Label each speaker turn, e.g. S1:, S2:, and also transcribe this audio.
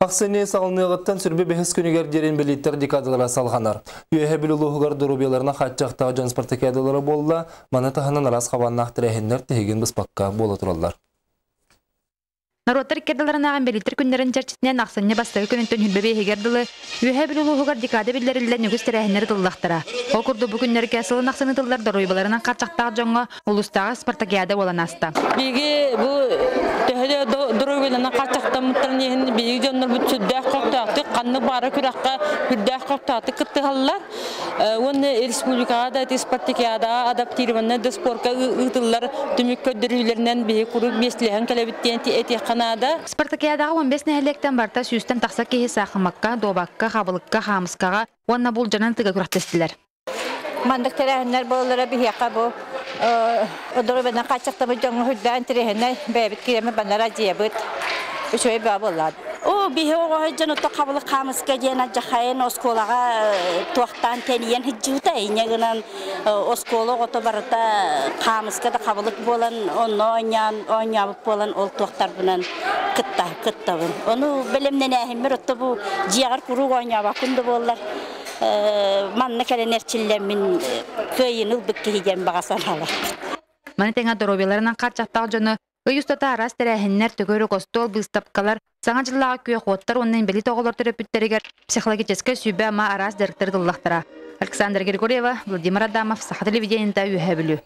S1: Ахсынньы саҕаланыаҕыттан сүрбэ бэһис күнүгэр диэри инбэлииттэр декадалара салҕанар. Үөһэ Бүлүү улууһугар доруобуйаларынан хааччахтаах дьон спартакиадалара буолла, маны таһынан араас хабааннаах тэрээһиннэр тиһигин быспакка буола тураллар.
S2: Норуоттар иккэрдэлэринээҕи инбэлииттэр күннэрин чэрчитинэн ахсынньы бастакы күнүттэн сүрбэ биэһигэр дылы Үөһээ Бүлүү улууһугар декада биллэриллэн үгүс тэрээһиннэр ытыллахтара. Ол курдук бу күннэргэ сылын ахсын ытыллар доруобуйаларынан хааччахтаах дьоҥҥо улуустааҕы спартакиада буолан ааста.
S3: Биһиги бу төһө да доруобуйаларынан хааччахтаммыттарын иһин биһиги дьоннорбут сүрдээх көхтөөхтүк ханнык баара күрэххэ сүрдээх көхтөөхтүк кыттыһаллар. Уонна республикаҕа да ити спартакиадаҕа адаптированнай да спорка ыытыллар түмүк көрдөрүүлэринэн биһи куруук миэстэлэһэн кэлэбит диэн этиэххэ наада.
S2: Спартакиадаҕа 15 нэһилиэктэн барыта сүүстэн тахса киһи саахымакка, дуобакка, хабылыкка, хаамыскаҕа уонна булдьанан тыга күрэхтэстилэр.
S4: Маннык тэрээһиннэр буолаллара биһиэхэ бу доруобуйанан хааччахтаммыт дьоҥҥо сүрдээх интэриэһинэй бэйэбит киирэммит баннара дьиэбит үчүгэй бөҕө буоллаҕа.
S5: Оо, биһи оҕо сылдьан отто хабылык хаамыска диэн алдьархайын оскуолаҕа туохтаан тэнийэн сылдьыбыта. Инньэ гынан оскуола оҕото барыта хаамыска да хабылык буолан онно оонньоон оонньообут буолан ол туохтарбынан кытта кыттабын. Ону бэлэмнэнээһиммэр отто бу дьиэҕэр куруук оонньообоккун да буоллар манна кэлэн эрчиллэммин кыайыыны ылбыт киһи диэн баҕа санаалаах.
S2: Маны тэҥэ доруобуйаларынан хааччахтаах дьону ый устата араас тэрээһиннэр, төгүрүк остуол, быыстапкалар, Саҥа дьыллааҕы күөх уоттар уонна инбэлиит оҕолор төрөппүттэригэр психологическай сүбэ-ама араас дьарыктары ыллахтара. Александра Григорьева, Владимир Адамов, Саха телевидениета, Үөһээ Бүлүү.